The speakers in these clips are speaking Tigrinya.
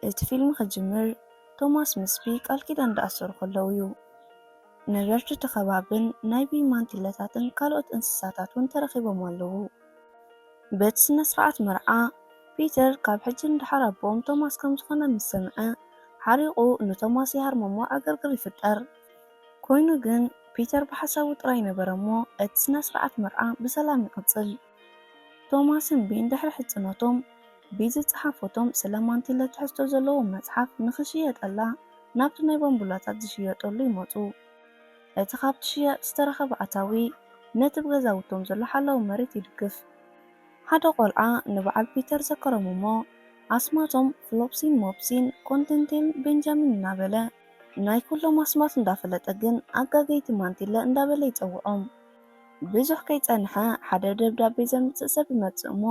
እቲ ፊልም ክጅምር ቶማስ ምስ ቢ ቃል ኪዳን እንዳኣሰሩ ከለዉ እዩ። ነበርቲ እቲ ከባብን ናይ ቢ ማንቲለታትን ካልኦት እንስሳታት እውን ተረኺቦም ኣለዉ። በቲ ስነ ስርዓት መርዓ ፒተር ካብ ሕጂ ንደሓር ኣቦኦም ቶማስ ከም ዝኾነ ምስ ሰምዐ ሓሪቑ ንቶማስ ይሃርሞ እሞ ዕግርግር ይፍጠር። ኮይኑ ግን ፒተር ብሓሳቡ ጥራይ ነበረ እሞ እቲ ስነ ስርዓት መርዓ ብሰላም ይቕጽል። ቶማስን ቢን ድሕሪ ሕጽኖቶም ቢ ዝጸሓፈቶም ስለ ማንቲለ ትሕዝቶ ዘለዎ መጽሓፍ ንኽሽየጠላ ናብቲ ናይ ባምቡላታት ዝሽየጠሉ ይመጹ። እቲ ካብቲ ሽያጥ ዝተረኸበ ኣታዊ ነቲ ብገዛውቶም ዘሎ ሓላዊ መሬት ይድግፍ። ሓደ ቆልዓ ንበዓል ፒተር ዘከሮም እሞ ኣስማቶም ፍሎፕሲን ሞፕሲን ኮንተንቴል ቤንጃሚን እናበለ ናይ ኩሎም ኣስማት እንዳፈለጠ ግን ኣጋገይቲ ማንቲለ እንዳበለ ይጸውዖም። ብዙሕ ከይጸንሐ ሓደ ደብዳቤ ዘምጽእ ሰብ ይመጽእ እሞ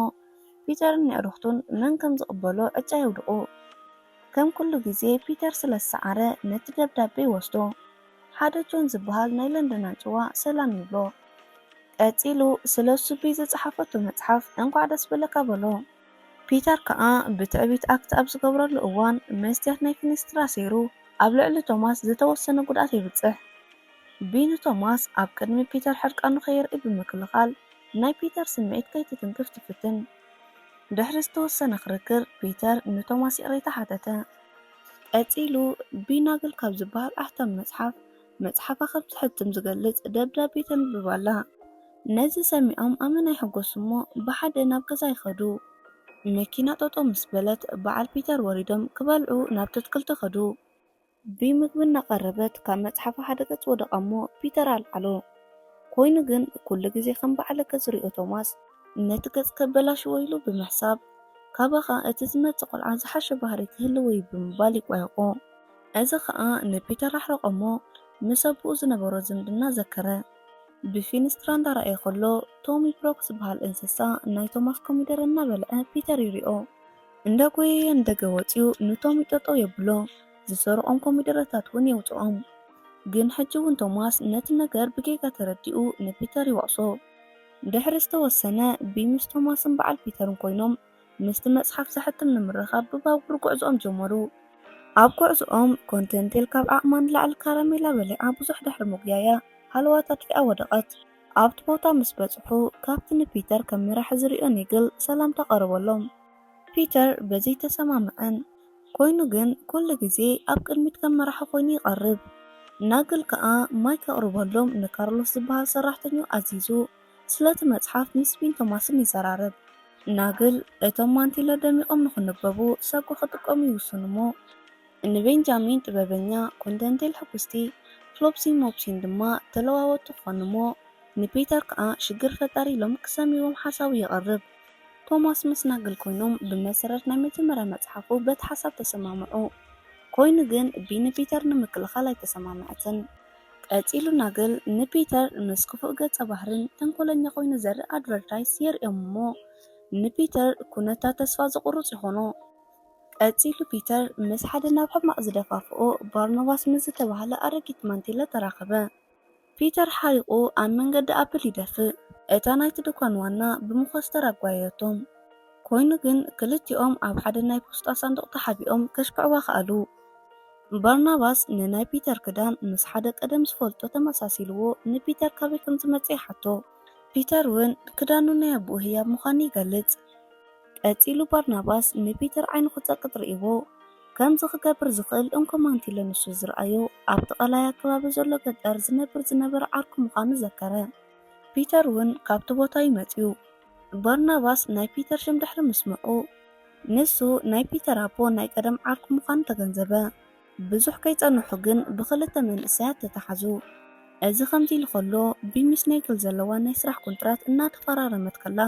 ፒተርን የዕሩኽቱን መን ከም ዝቕበሎ ዕጫ የውድቑ። ከም ኩሉ ግዜ ፒተር ስለ ዝሰዓረ ነቲ ደብዳቤ ይወስዶ። ሓደ ጆን ዝበሃል ናይ ለንደን ኣንጭዋ ሰላም ይብሎ። ቀጺሉ ስለ ሱቢ ዝጸሓፈቶ መጽሓፍ እንኳዕ ደስ በለካ በሎ። ፒተር ከኣ ብትዕቢት ኣክት ኣብ ዝገብረሉ እዋን መስትያት ናይ ፊኒስትራ ሰይሩ ኣብ ልዕሊ ቶማስ ዝተወሰነ ጉድኣት የብጽሕ። ቢ ንቶማስ ኣብ ቅድሚ ፒተር ሕርቃኑ ከየርኢ ብምክልኻል ናይ ፒተር ስምዒት ከይትትንክፍ ትፍትን። ድሕሪ ዝተወሰነ ክርክር ፒተር ንቶማስ ይቕሬታ ሓተተ። ቀጺሉ ቢ ናግል ካብ ዝበሃል ኣሕታሚ መጽሓፍ መጽሓፋ ከም ትሕትም ዝገልጽ ደብዳቤ ተንብብ ኣላ። ነዚ ሰሚዖም ኣመና ይሕጎሱ እሞ ብሓደ ናብ ገዛ ይኸዱ። መኪና ጠጠው ምስ በለት በዓል ፒተር ወሪዶም ክበልዑ ናብቲ ኣትክልቲ ከዱ። ቢ ምግቢ እናቐረበት ካብ መጽሓፋ ሓደ ገጽ ወደቓ እሞ ፒተር ኣልዓሎ። ኮይኑ ግን ኩሉ ግዜ ከም በዓል ገጽ ዝሪኦ ቶማስ ነቲ ገጽ ከበላሽዎ ኢሉ ብምሕሳብ ካባኻ እቲ ዝመጽእ ቆልዓ ዝሓሸ ባህሪ ክህልዎ እዩ ብምባል ይቋየቖ። እዚ ኸኣ ንፒተር ኣሕረቖ እሞ ምስ ኣቦኡ ዝነበሮ ዝምድና ዘከረ። ብፊንስትራ እንዳረኣየ ከሎ ቶሚ ፕሮክ ዝበሃል እንስሳ ናይ ቶማስ ኮሚደረ እናበልዐ ፒተር ይሪኦ። እንዳጎየየ ንደገ ወጺኡ ንቶሚ ጠጠው የብሎ። ዝሰርቖም ኮሚደረታት እውን የውጽኦም። ግን ሕጂ እውን ቶማስ ነቲ ነገር ብጌጋ ተረዲኡ ንፒተር ይወቕሶ። ድሕሪ ዝተወሰነ ቢ ምስ ቶማስን በዓል ፒተርን ኮይኖም ምስቲ መጽሓፍ ዘሕትም ንምርኻብ ብባቡር ጉዕዞኦም ጀመሩ። ኣብ ጉዕዞኦም ኮንተንቴል ካብ ዓቕማ ንላዕሊ ካራሜላ በሊዓ ብዙሕ ድሕሪ ምጉያያ ሃለዋት ኣጥፊኣ ወደቐት። ኣብቲ ቦታ ምስ በጽሑ ካብቲ ንፒተር ከም መራሒ ዝሪኦ ኔግል ሰላምታ ቀረበሎም። ፒተር በዚ ኣይተሰማምዐን። ኮይኑ ግን ኩሉ ግዜ ኣብ ቅድሚት ከም መራሒ ኮይኑ ይቐርብ። ናግል ከኣ ማይ ከቕርበሎም ንካርሎስ ዝበሃል ሰራሕተኛኡ ኣዚዙ ስለቲ መጽሓፍ ምስ ቢን ቶማስን ይዘራረብ። ናግል እቶም ማንቲለ ደሚቖም ንኽንበቡ ሰጎ ክጥቀሙ ይውስኑ እሞ ንቤንጃሚን ጥበበኛ፣ ኮንተንቴል ሕጉስቲ፣ ፍሎፕሲን ሞፕሲን ድማ ተለዋወጥቲ ክኾኑ እሞ ንፒተር ከኣ ሽግር ፈጣሪ ኢሎም ክሰምይዎም ሓሳቡ የቕርብ። ቶማስ ምስ ናግል ኮይኖም ብመሰረት ናይ መጀመርያ መጽሓፉ በቲ ሓሳብ ተሰማምዑ። ኮይኑ ግን ቢ ንፒተር ንምክልኻል ኣይተሰማምዐትን። ቀጺሉ ናግል ንፒተር ምስ ክፉእ ገጸ ባህርን ተንኮለኛ ኮይኑ ዘርኢ ኣድቨርታይስ የርእዮም እሞ ንፒተር ኩነታት ተስፋ ዝቑርጽ ይኾኖ። ቀጺሉ ፒተር ምስ ሓደ ናብ ሕማቕ ዝደፋፍኦ ባርናባስ ምስ ዝተባህለ ኣረጊት ማንቲለ ተራኸበ። ፒተር ሓሪቑ ኣብ መንገዲ ኣፕል ይደፍእ። እታ ናይቲ ድኳን ዋና ብመኾስተር ኣጓየየቶም። ኮይኑ ግን ክልቲኦም ኣብ ሓደ ናይ ፖስጣ ሳንዱቕ ተሓቢኦም ከሽክዕዋ ከኣሉ። ባርናባስ ንናይ ፒተር ክዳን ምስ ሓደ ቀደም ዝፈልጦ ተመሳሲልዎ ንፒተር ካበይ ከም ዝመጸ ይሓቶ። ፒተር እውን ክዳኑ ናይ ኣቦኡ ህያብ ምዃኑ ይገልጽ። ቀጺሉ ባርናባስ ንፒተር ዓይኑ ክጸቅጥ ርእይዎ ከምዚ ክገብር ዝኽእል እንኮ ማንቲለ ንሱ ዝረኣዮ ኣብቲ ቀላይ ኣከባቢ ዘሎ ገጠር ዝነብር ዝነበረ ዓርኩ ምዃኑ ዘከረ። ፒተር እውን ካብቲ ቦታ እዩ መጺኡ። ባርናባስ ናይ ፒተር ሽም ድሕሪ ምስምዑ ንሱ ናይ ፒተር ኣቦ ናይ ቀደም ዓርኩ ምዃኑ ተገንዘበ። ብዙሕ ከይጸንሑ ግን ብኽልተ መንእሰያት ተተሓዙ። እዚ ከምዚ ኢሉ ከሎ ቢሚስ ኔግል ዘለዋ ናይ ስራሕ ኮንትራት እናተፈራረመት ከላ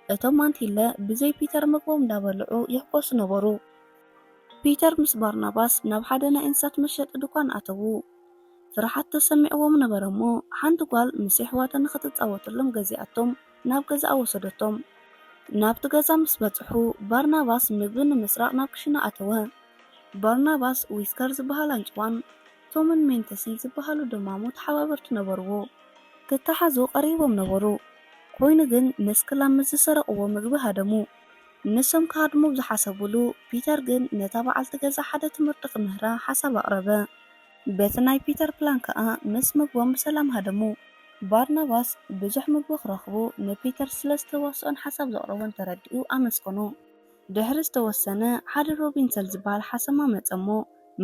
እቶም ማንቲለ ብዘይ ፒተር ምግቦም እንዳበልዑ ይሕጎሱ ነበሩ። ፒተር ምስ ባርናባስ ናብ ሓደ ናይ እንስሳት መሸጢ ድኳን ኣተዉ። ፍርሓት ተሰሚዕዎም ነበረ እሞ ሓንቲ ጓል ምስ የሕዋታ ንኽትጻወተሎም ገዚኣቶም ናብ ገዛኣ ወሰደቶም። ናብቲ ገዛ ምስ በጽሑ ባርናባስ ምግቢ ንምስራቕ ናብ ክሽነ ኣተወ። ባርናባስ ዊስከር ዝበሃል ኣንጭዋን ቶምን ሜንተስን ዝበሃሉ ደማሙ ተሓባበርቲ ነበርዎ። ክተሓዙ ቀሪቦም ነበሩ። ኮይኑ ግን ነስክላ ምስ ዝሰረቕዎ ምግቢ ሃደሙ። ንሶም ክሃድሙ ብዝሓሰቡሉ፣ ፒተር ግን ነታ በዓልቲ ገዛ ሓደ ትምህርቲ ክምህራ ሓሳብ ኣቕረበ። በቲ ናይ ፒተር ፕላን ከኣ ምስ ምግቦም ብሰላም ሃደሙ። ባርናባስ ብዙሕ ምግቢ ክረኽቡ ንፒተር ስለ ዝተዋስኦን ሓሳብ ዘቕረቦን ተረዲኡ ኣመስገኖ። ድሕሪ ዝተወሰነ፣ ሓደ ሮቢንሰን ዝበሃል ሓሰማ መጸ እሞ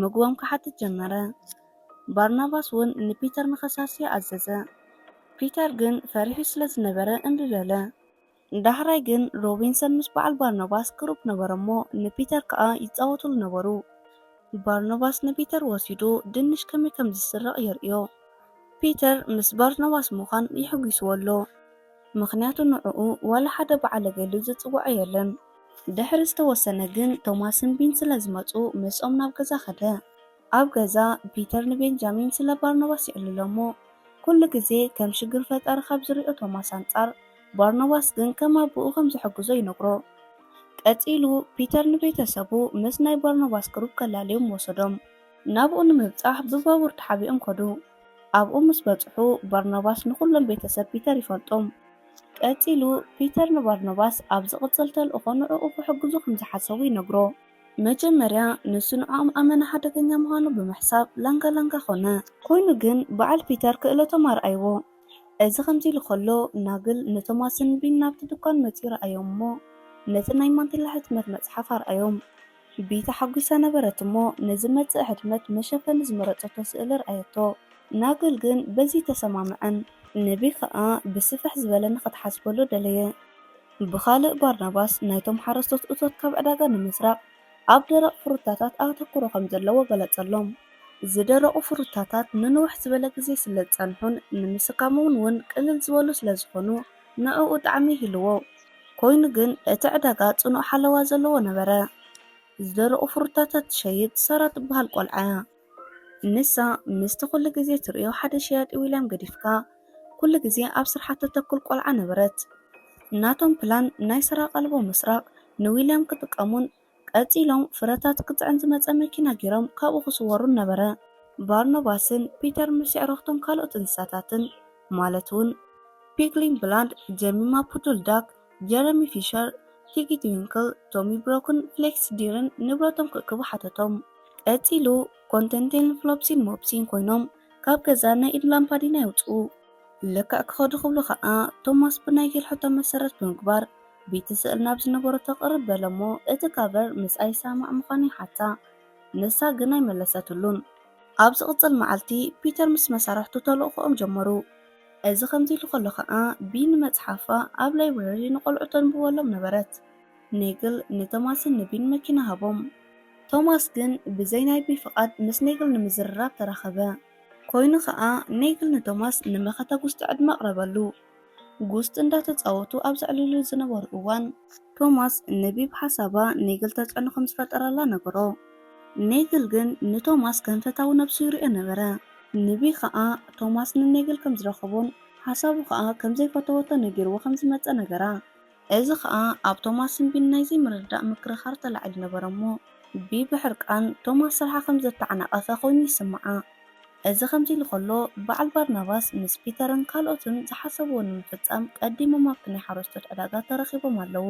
ምግቦም ክሓትት ጀመረ። ባርናባስ እውን ንፒተር ንኸሳስዮ ኣዘዘ። ፒተር ግን ፈሪሑ ስለ ዝነበረ እምቢ በለ። ዳሕራይ ግን ሮቢንሰን ምስ በዓል ባርናባስ ቅሩብ ነበረ እሞ ንፒተር ከኣ ይጻወቱሉ ነበሩ። ባርናባስ ንፒተር ወሲዱ ድንሽ ከመይ ከም ዝስረቕ የርእዮ። ፒተር ምስ ባርናባስ ምዃን ይሕጒስዎ ኣሎ። ምኽንያቱ ንዕኡ ዋላ ሓደ በዓል ገሉ ዝጽውዖ የለን። ድሕሪ ዝተወሰነ ግን ቶማስን ቢን ስለ ዝመጹ ምስኦም ናብ ገዛ ከደ። ኣብ ገዛ ፒተር ንቤንጃሚን ስለ ባርናባስ የዕልሎ እሞ ኩሉ ግዜ ከም ሽግር ፈጣሪ ካብ ዝሪኦ ቶማስ ኣንጻር ባርናባስ ግን ከም ኣቦኡ ከም ዝሕግዞ ይነግሮ። ቀጺሉ ፒተር ንቤተሰቡ ምስ ናይ ባርናባስ ቅሩብ ከላልዮም ወሰዶም። ናብኡ ንምብጻሕ ብባቡር ተሓቢኦም ከዱ። ኣብኡ ምስ በጽሑ ባርናባስ ንኹሎም ቤተሰብ ፒተር ይፈልጦም። ቀጺሉ ፒተር ንባርናባስ ኣብ ዝቕጽል ተልእኾ ንዕኡ ክሕግዙ ከም ዝሓሰቡ ይነግሮ። መጀመርያ ንሱ ንዕኦም ኣመና ሓደገኛ ምዃኑ ብምሕሳብ ላንጋ ላንጋ ኾነ። ኮይኑ ግን በዓል ፒተር ክእለቶም ኣርኣይዎ። እዚ ከምዚ ኢሉ ከሎ ናግል ንቶማስን ቢን ናብቲ ድኳን መጺኡ ረኣዮም እሞ ነቲ ናይ ማንዴላ ሕትመት መጽሓፍ ኣርኣዮም። ቢ ተሓጒሳ ነበረት እሞ ንዝመጽእ ሕትመት መሸፈኒ ዝመረጸቶ ስእሊ ኣርኣየቶ። ናግል ግን በዚ ተሰማምዐን። ንቢ ከኣ ብስፍሕ ዝበለ ንኽትሓስበሉ ደለየ። ብኻልእ ባርናባስ ናይቶም ሓረስቶት እቶት ካብ ዕዳጋ ንምስራቕ ኣብ ደረቕ ፍሩታታት ኣተኩሮ ከም ዘለዎ ገለጸሎም። ዝደረቑ ፍሩታታት ንንውሕ ዝበለ ግዜ ስለ ዝጸንሑን ንምስካሞም እውን ቅልል ዝበሉ ስለ ዝኾኑ ንዕኡ ጣዕሚ ይህልዎ። ኮይኑ ግን እቲ ዕዳጋ ጽኑዕ ሓለዋ ዘለዎ ነበረ። ዝደረቑ ፍሩታታት ትሸይጥ ሳራ ትበሃል ቆልዓ እያ። ንሳ ምስቲ ኩሉ ግዜ ትርእዮ ሓደ ሸያጢ ዊልያም ገዲፍካ ኩሉ ግዜ ኣብ ስርሓ ተተኩል ቆልዓ ነበረት። ናቶም ፕላን ናይ ሳራ ቀልቦ ምስራቕ ንዊልያም ክጥቀሙን ቀጺሎም ፍረታት ክጽዕን ዝመጸ መኪና ገይሮም ካብኡ ክስወሩን ነበረ። ባርኖባስን ፒተር ምስ የዕሩኽቶም ካልኦት እንስሳታትን ማለት እውን ፒግሊን ብላንድ፣ ጀሚማ ፑድል ዳክ፣ ጀረሚ ፊሸር፣ ቲጊ ትዊንክል፣ ቶሚ ብሮክን ፍሌክስ ዲርን ንብረቶም ክእክቡ ሓተቶም። ቀጺሉ ኮንተንቴን ፍሎፕሲን ሞፕሲን ኮይኖም ካብ ገዛ ናይ ኢድ ላምፓዲና የውጽኡ። ልክዕ ክኸዱ ክብሉ ከኣ ቶማስ ብናይግል ሕቶ መሰረት ብምግባር ቤቲ ስእል ናብ ዝነበሮ ተቕርብ በለ እሞ እቲ ካቨር ምስኣ ይሰማማዕ ምዃኑ ይሓታ። ንሳ ግን ኣይመለሰትሉን። ኣብ ዝቕጽል መዓልቲ ፒተር ምስ መሳርሕቱ ተልእኾኦም ጀመሩ። እዚ ከምዚ ኢሉ ከሎ ከኣ ቢ ንመጽሓፋ ኣብ ላይብረሪ ንቖልዑ ተንብበሎም ነበረት። ኔግል ንቶማስን ንቢን መኪና ሃቦም። ቶማስ ግን ብዘይ ናይ ቢ ፍቓድ ምስ ኔግል ንምዝርራብ ተራኸበ። ኮይኑ ከኣ ኔግል ንቶማስ ንመኸተ ጉስጢ ዕድመ ኣቕረበሉ። ጉስጢ እንዳተጻወቱ ኣብ ዘዕልሉ ዝነበሩ እዋን ቶማስ ንቢ ብሓሳባ ኔግል ተጽዕኖ ከም ዝፈጠረላ ነገሮ። ኔግል ግን ንቶማስ ከም ፈታዊ ነብሱ ይርእዮ ነበረ። ንቢ ከኣ ቶማስ ንኔግል ከም ዝረኸቦን ሓሳቡ ከኣ ከም ዘይፈተወቶ ነጊርዎ ከም ዝመጸ ነገራ። እዚ ከኣ ኣብ ቶማስን ቢን ናይ ዘይምርድዳእ ምክርኻር ተላዒሉ ነበረ እሞ ቢ ብሕርቃን ቶማስ ስርሓ ከም ዘተዓናቐፈ ኮይኑ ይስምዓ። እዚ ከምዚ ኢሉ ከሎ በዓል ባርናባስ ምስ ፒተርን ካልኦትን ዝሓሰብዎ ንምፍጻም ቀዲሞም ኣብቲ ናይ ሓረስቶት ዕዳጋ ተረኺቦም ኣለዉ።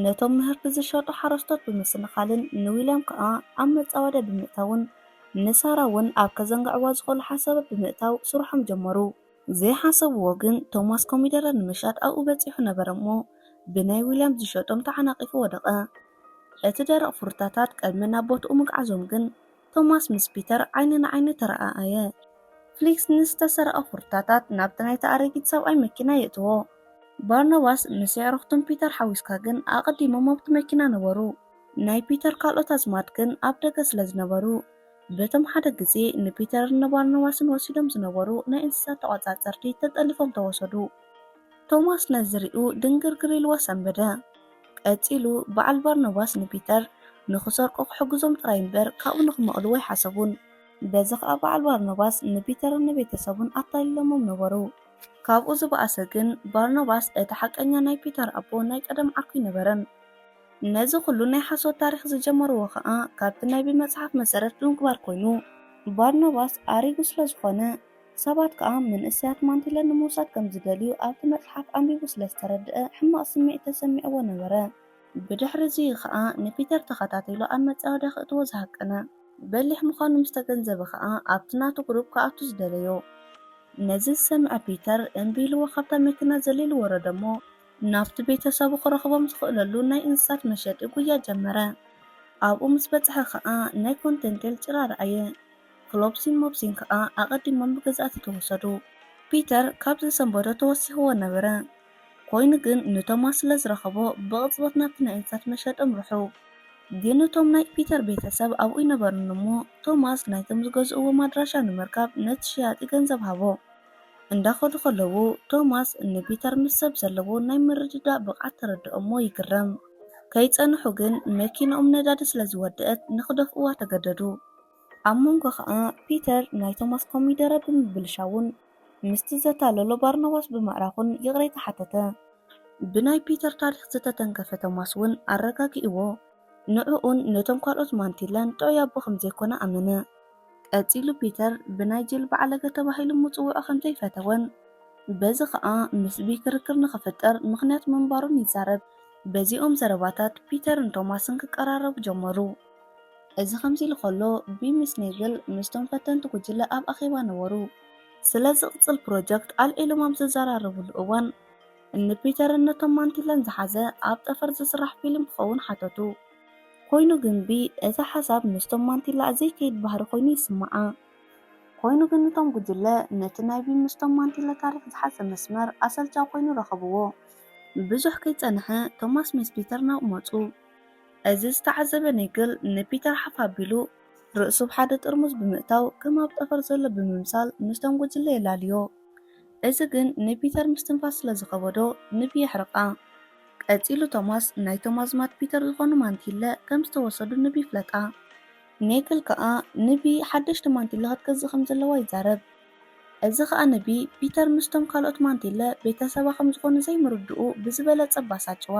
ነቶም ምህርቲ ዝሸጡ ሓረስቶት ብምስንኻልን ንዊልያም ከኣ ኣብ መጻወድያ ብምእታውን ንሳራ እውን ኣብ ከዘንግዕዋ ዝኽእሉ ሓሳባት ብምእታው ስርሖም ጀመሩ። ዘይሓሰብዎ ግን ቶማስ ኮሚደረ ንምሻጥ ኣብኡ በጺሑ ነበረ እሞ ብናይ ዊልያም ዝሸጦም ተዓናቒፉ ወደቐ። እቲ ደረቕ ፍሩታታት ቅድሚ ናብ ቦትኡ ምግዓዞም ግን ቶማስ ምስ ፒተር ዓይኒ ንዓይኒ ተረኣኣየ። ፍሊክስ ንዝተሰረቐ ፍሩታታት ናብቲ ናይቲ ኣረጊት ሰብኣይ መኪና የእትዎ። ባርናባስ ምስ የዕሩኽቱን ፒተር ሓዊስካ ግን ኣቐዲሞም ኣብቲ መኪና ነበሩ። ናይ ፒተር ካልኦት ኣዝማድ ግን ኣብ ደገ ስለ ዝነበሩ በቶም ሓደ ግዜ ንፒተርን ንባርናባስን ወሲዶም ዝነበሩ ናይ እንስሳት ተቖጻጸርቲ ተጠሊፎም ተወሰዱ። ቶማስ ነዚ ሪኡ ድንግርግር ኢልዎ ሰንበደ። ቀጺሉ በዓል ባርናባስ ንፒተር ንኽሰርቁ ክሕግዞም ጥራይ እምበር ካብኡ ንኽመቕልዎ ኣይሓሰቡን። በዚ ኸኣ በዓል ባርናባስ ንፒተርን ንቤተሰቡን ኣታሊሎሞም ነበሩ። ካብኡ ዝበኣሰ ግን ባርናባስ እቲ ሓቀኛ ናይ ፒተር ኣቦ ናይ ቀደም ዓርኩ ኣይነበረን። ነዚ ኩሉ ናይ ሓሶት ታሪኽ ዝጀመርዎ ኸኣ ካብቲ ናይ ቢን መጽሓፍ መሰረት ብምግባር ኮይኑ ባርናባስ ኣሪጉ ስለ ዝኾነ ሰባት ከኣ መንእሰያት ማንቲለ ንምውሳድ ከም ዝደልዩ ኣብቲ መጽሓፍ ኣንቢቡ ስለ ዝተረድአ ሕማቕ ስምዒት ተሰሚዕዎ ነበረ። ብድሕሪ እዚ ኸኣ ንፒተር ተኸታቲሉ ኣብ መጻወድያ ክእትዎ ዝሃቀነ። በሊሕ ምዃኑ ምስ ተገንዘበ ኸኣ ኣብቲ ናቱ ግሩፕ ክኣቱ ዝደለዮ። ነዚ ዝሰምዐ ፒተር እምቢ ኢልዎ ካብታ መኪና ዘሊሉ ወረደ እሞ ናብቲ ቤተሰቡ ክረኽቦም ዝኽእለሉ ናይ እንስሳት መሸጢ ጉያ ጀመረ። ኣብኡ ምስ በጽሐ ኸኣ ናይ ኮንተንቴል ጭራ ረኣየ። ፍሎፕሲን ሞፕሲን ከኣ ኣቐዲሞም ብገዛእቲ ተወሰዱ። ፒተር ካብ ዝሰንበዶ ተወሲኽዎ ነበረ። ኮይኑ ግን ንቶማስ ስለ ዝረኸቦ ብቕጽበት ናብቲ ናይ እንስሳት መሸጢ ኣምርሑ። ግን እቶም ናይ ፒተር ቤተሰብ ኣብኡ ኣይነበሩን እሞ ቶማስ ናይቶም ዝገዝእዎም ኣድራሻ ንምርካብ ነቲ ሸያጢ ገንዘብ ሃቦ። እንዳኸዱ ከለዉ ቶማስ ንፒተር ምስ ሰብ ዘለዎ ናይ ምርድዳእ ብቕዓት ተረድኦ እሞ ይግረም። ከይጸንሑ ግን መኪንኦም ነዳዲ ስለ ዝወደአት ንኽደፍእዋ ተገደዱ። ኣብ መንጎ ኸኣ ፒተር ናይ ቶማስ ኮሚደረ ብምብልሻውን ምስቲ ዘታለሎ ባርናባስ ብምዕራፉን ይቕሬታ ሓተተ። ብናይ ፒተር ታሪኽ ዝተተንከፈ ቶማስ እውን ኣረጋጊእዎ። ንዕኡን ነቶም ካልኦት ማንቲለን ጥዑይ ኣቦ ከም ዘይኮነ ኣመነ። ቀጺሉ ፒተር ብናይ ጅል በዓለገ ተባሂሉ ምጽውዑ ከም ዘይፈተወን በዚ ኸኣ ምስ ቢ ክርክር ንኽፍጠር ምኽንያት ምንባሩን ይዛረብ። በዚኦም ዘረባታት ፒተርን ቶማስን ክቀራረቡ ጀመሩ። እዚ ከምዚ ኢሉ ከሎ ቢ ምስ ኔግል ምስቶም ፈተንቲ ጉጅለ ኣብ ኣኼባ ነበሩ። ስለ ዝቕጽል ፕሮጀክት ኣልዒሎም ኣብ ዘዘራረብሉ እዋን ንፒተርን ነቶም ማንቲለን ዝሓዘ ኣብ ጠፈር ዝስራሕ ፊልም ክኸውን ሓተቱ። ኮይኑ ግን ቢ እዚ ሓሳብ ምስቶም ማንቲላ ዘይከይድ ባህሪ ኮይኑ ይስምዓ። ኮይኑ ግን እቶም ጉጅለ ነቲ ናይ ቢ ምስቶም ማንቲለ ታሪኽ ዝሓዘ መስመር ኣሰልቻዊ ኮይኑ ረኸብዎ። ብዙሕ ከይጸንሐ ቶማስ ምስ ፒተር ናብኡ መጹ። እዚ ዝተዓዘበ ኔግል ንፒተር ሓፍ ኣቢሉ ርእሱ ብሓደ ጥርሙዝ ብምእታው ከም ኣብ ጠፈር ዘሎ ብምምሳል ምስቶም ጉጅለ የላልዮ። እዚ ግን ንፒተር ምስትንፋስ ስለ ዝኸበዶ ንቢ የሕርቓ። ቀጺሉ ቶማስ ናይቶም ኣዝማድ ፒተር ዝኾኑ ማንቲለ ከም ዝተወሰዱ ንቢ ይፍለጣ። ኔግል ከኣ ንቢ ሓደሽቲ ማንቲለ ክትገዝእ ከም ዘለዋ ይዛረብ። እዚ ከኣ ንቢ ፒተር ምስቶም ካልኦት ማንቲለ ቤተሰባ ከም ዝኾኑ ዘይምርድኡ ብዝበለጸ ኣባሳጭዋ።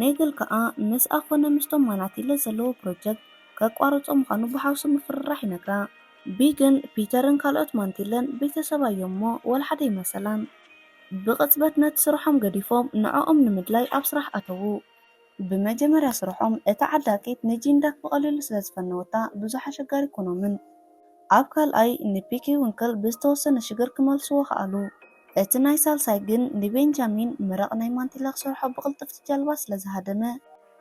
ኔግል ከኣ ምስኣ ኮነ ምስቶም ማናቲለ ዘለዎ ፕሮጀክት ከቋርጾ ምዃኑ ብሓውሲ ምፍርራሕ ይነግራ። ቢ ግን ፒተርን ካልኦት ማንቲለን ቤተሰባ እዮም እሞ ወላ ሓደ ኣይመሰላን። ብቕጽበት ነቲ ስርሖም ገዲፎም ንዕኦም ንምድላይ ኣብ ስራሕ ኣተዉ። ብመጀመርያ ስርሖም እታ ዓዳቂት ንጂንዳክ ብቐሊሉ ስለ ዝፈነወታ ብዙሕ ኣሸጋሪ ኣይኮኖምን። ኣብ ካልኣይ ንፒኪ ዊንክል ብዝተወሰነ ሽግር ክመልስዎ ከኣሉ። እቲ ናይ ሳልሳይ ግን ንቤንጃሚን መረቕ ናይ ማንቲላ ክሰርሖ ብቕልጥፍቲ ጃልባ ስለ ዝሃደመ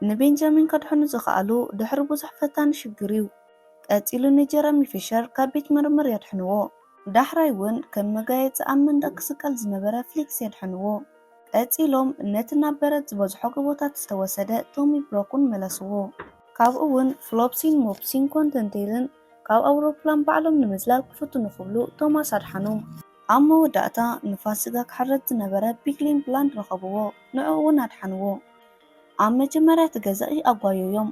ንቤንጃሚን ከድሕኑ ዝኸኣሉ ድሕሪ ብዙሕ ፈታኒ ሽግር እዩ። ቀጺሉ ንጀረሚ ፊሸር ካብ ቤት ምርምር የድሕንዎ። ዳሕራይ እውን ከም መጋየጺ ኣብ መንደቕ ክስቀል ዝነበረ ፍሊክስ የድሕንዎ። ቀጺሎም ነቲ ናብ በረት ዝበዝሖ ጎቦታት ዝተወሰደ ቶሚ ብሮክ እውን መለስዎ። ካብኡ እውን ፍሎፕሲን ሞፕሲን ኮንተንቴልን ካብ ኣውሮፕላን ባዕሎም ንምዝላል ክፍትኑ ክብሉ ቶማስ ኣድሓኖም። ኣብ መወዳእታ ንፋሲጋ ክሕረድ ዝነበረ ፒግሊን ብላንድ ረኸብዎ፣ ንዕኡ እውን ኣድሓንዎ። ኣብ መጀመርያ እቲ ገዛኢ ኣጓየዮም፣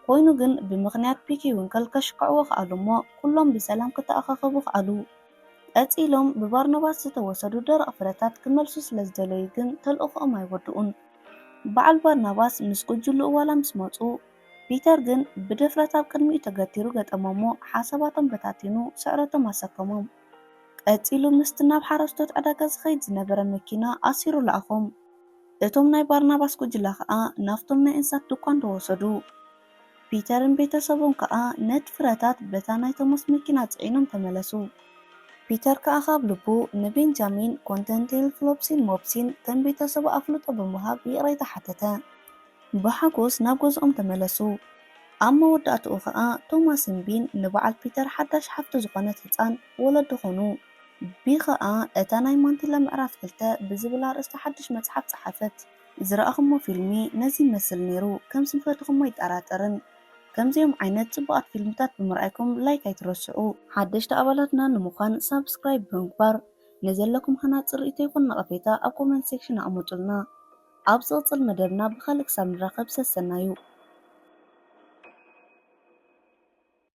ኮይኑ ግን ብምኽንያት ፒኪ ዊንክል ከሽክዕዎ ከኣሉ እሞ ኩሎም ብሰላም ክተኣኻኸቡ ከኣሉ። ቀጺሎም ብባርናባስ ዝተወሰዱ ደረቕ ፍረታት ክመልሱ ስለ ዝደለዩ ግን ተልእኾኦም ኣይወድኡን። በዓል ባርናባስ ምስ ጉጅልኡ ዋላ ምስ መጹ፣ ፒተር ግን ብድፍረት ኣብ ቅድሚኡ ተገቲሩ ገጠሞሞ ሓሳባቶም በታቲኑ ስዕረቶም ኣሰከሞም። ቀጺሉ ምስቲ ናብ ሓረስቶት ዕዳጋ ዝኸይድ ዝነበረ መኪና ኣሲሩ ለኣኾም። እቶም ናይ ባርናባስ ጉጅለ ኸኣ ናብቶም ናይ እንስሳት ድኳን ተወሰዱ። ፒተርን ቤተሰቡን ከኣ ነቲ ፍረታት በታ ናይ ቶማስ መኪና ጽዒኖም ተመለሱ። ፒተር ከኣ ካብ ልቡ ንቤንጃሚን ኮንተንቴል ፍሎፕሲን ሞፕሲን ከም ቤተሰቡ ኣፍልጦ ብምሃብ ይቕሬታ ሓተተ። ብሓጎስ ናብ ገዝኦም ተመለሱ። ኣብ መወዳእትኡ ኸኣ ቶማስን ቢን ንበዓል ፒተር ሓዳሽ ሓፍቱ ዝኾነት ህጻን ወለዲ ኾኑ። ቢ ኸኣ እታ ናይ ማንቲለ ምዕራፍ ክልተ ብዝብል ኣርእስቲ ሓድሽ መጽሓፍ ጸሓፈት። ዝረኣኹሞ ፊልሚ ነዚ ይመስል ነይሩ። ከም ዝፈትኹሞ ኣይጠራጠርን። ከምዚኦም ዓይነት ጽቡቓት ፊልምታት ብምርኣይኩም ላይክ ኣይትረስዑ። ሓደሽቲ ኣባላትና ንምዃን ሳብስክራይብ ብምግባር ንዘለኩም ሃናጺ ርእይቶ ይኹን ነቐፌታ ኣብ ኮመንት ሴክሽን ኣቐምጡልና። ኣብ ዝቕጽል መደብና ብኻልእ ክሳብ ንራኸብ ሰሰናዩ።